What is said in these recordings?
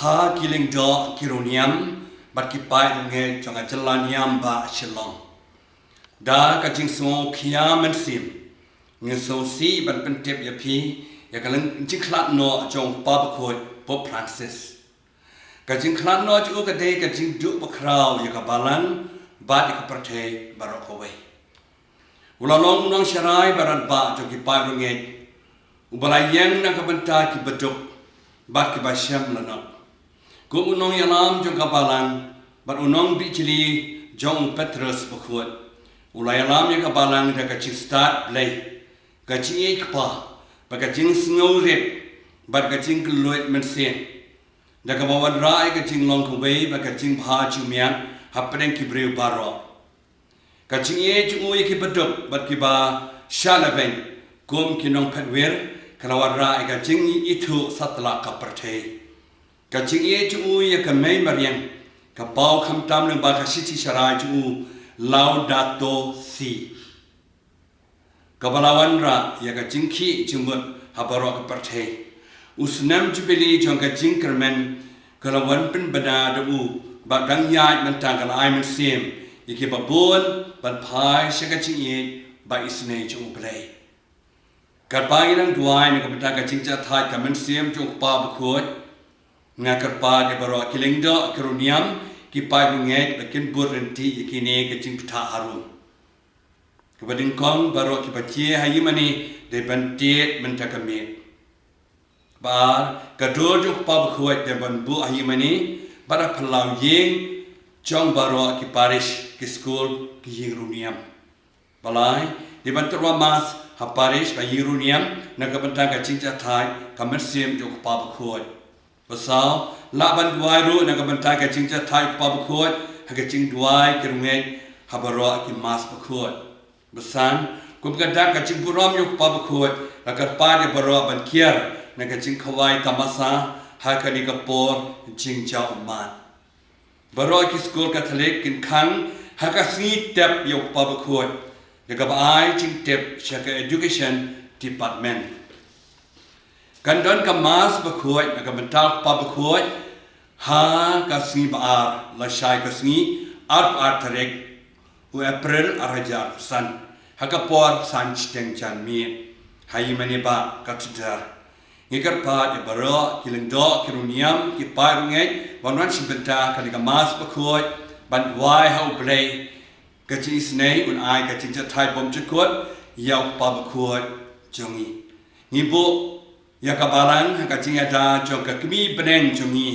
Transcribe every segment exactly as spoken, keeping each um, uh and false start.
Ha ki lyngdoh ki riewniam bad ki paid riewngeit jong ka jylla niam bah Shillong. Da ka jingsngewkhia mynsiem, ngi sngewsih ban pyntip ïa phi ïa ka jingkhlad noh jong u Kpa Bakhuid Pope Francis. Ka jingkhlad noh jong u ka dei ka jingduh bakhraw ïa ka balang bad ïa ka pyrthei baroh kawei. U la long u nongsharai baratbah jong ki paid riewngeit, uba la ïeng na ka bynta ki baduk bad kiba shem lanot. Kum u nongïalam jong ka balang bad u nongbijli jong u Petrus Bakhuid, u la ïalam ïa ka balang da ka jingstad Blei, ka jingïeit kpa bad ka jingsngewrit bad ka jingkylluid mynsiem, da kaba wanrah ïa ka jinglong kawei bad ka jingbha jingmiat hapdeng ki briew baroh. Ka jingïeit jong u ïa ki baduk bad kiba shah lehbeiñ kum ki nongphetwir ka la wanrah ïa ka jingithuh satlak ka pyrthei. Ka jingïeit jong u ïa ka mei mariang ka paw khamtam lyngba ka shithi sharai jong u, Laudato Si, kaba la wanrah ïa ka jingkhih jingmut ha baroh ka pyrthei. U snem Jubili jong ka jingkyrmen ka la wan pynbna da u, bad dang ïaid mynta ka la ai mynsiem ïa kiba bun ban phai sha ka jingïeit bad isynei jong u Blei. Katba ngi dang duwai na ka bynta ka jingjahthait ka mynsiem jong u Kpa Bakhuid, nga kyrpad ïa baroh ki lyngdoh ki riewniam, ki paid riewngeit ba kin bud ryntih ïa kine ka jingbthah harum. Kaba nyngkong, baroh kiba jia ha ïingmane dei ban tied mynta ka miet. Ba ar, ka dur jong u Kpa Bakhuid dei ban buh ha ïingmane bad ha phyllaw ïing jong baroh ki parish, ki skul, ki ïing riewniam. Ba lai, dei ban tyrwa mass ha parish bad ïing riewniam na ka bynta ka jingjahthait ka mynsiem jong u Kpa Bakhuid. Ba saw, lah ban duwai ruh na ka bynta ka jingjahthait u Kpa Bakhuid ha ka jingduwai ki riewngeit ha baroh ki mass Bakhuid. Ba san, kum ka dak ka jingburom ïa u Kpa Bakhuid, la kyrpad ïa baroh ban kiar na ka jingkhawai tamasa ha kane ka por jingjaw ummat. Baroh ki skul Katholik kin khang ha ka sngi tep ïa u Kpa Bakhuid, da kaba ai jingtip sha ka Education Department. Kan don ka mass bakhuid na ka bynta u Kpa Bakhuid ha ka sngi ba ar lashai ka sngi, arphew ar tarik u April arhajar arphew san, ha ka por san shiteng janmiet ha ïingmane bah Cathedral. Ngi kyrpad ïa baroh ki lyngdoh ki riewniam, ki paid riewngeit ban wan shim bynta ha kane ka mass bakhuid, ban duwai ha u Blei ka jingisynei un ai ka jingjahthait bymjukut ïa u Kpa Bakhuid jong ngi. Ngi buh ïa ka balang ha ka jingïada jong ka kmie bneng jong ngi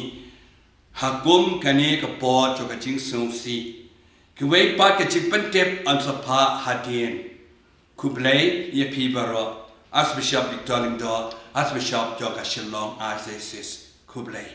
ha kum kane ka por jong ka jingsngewsih. Kiwei pat ka jingpyntip yn sa phah hadien. Khublei ïa phi baroh. Archbishop Victor Lyngdoh, Archbishop jong ka Shillong Archdiocese. Khublei.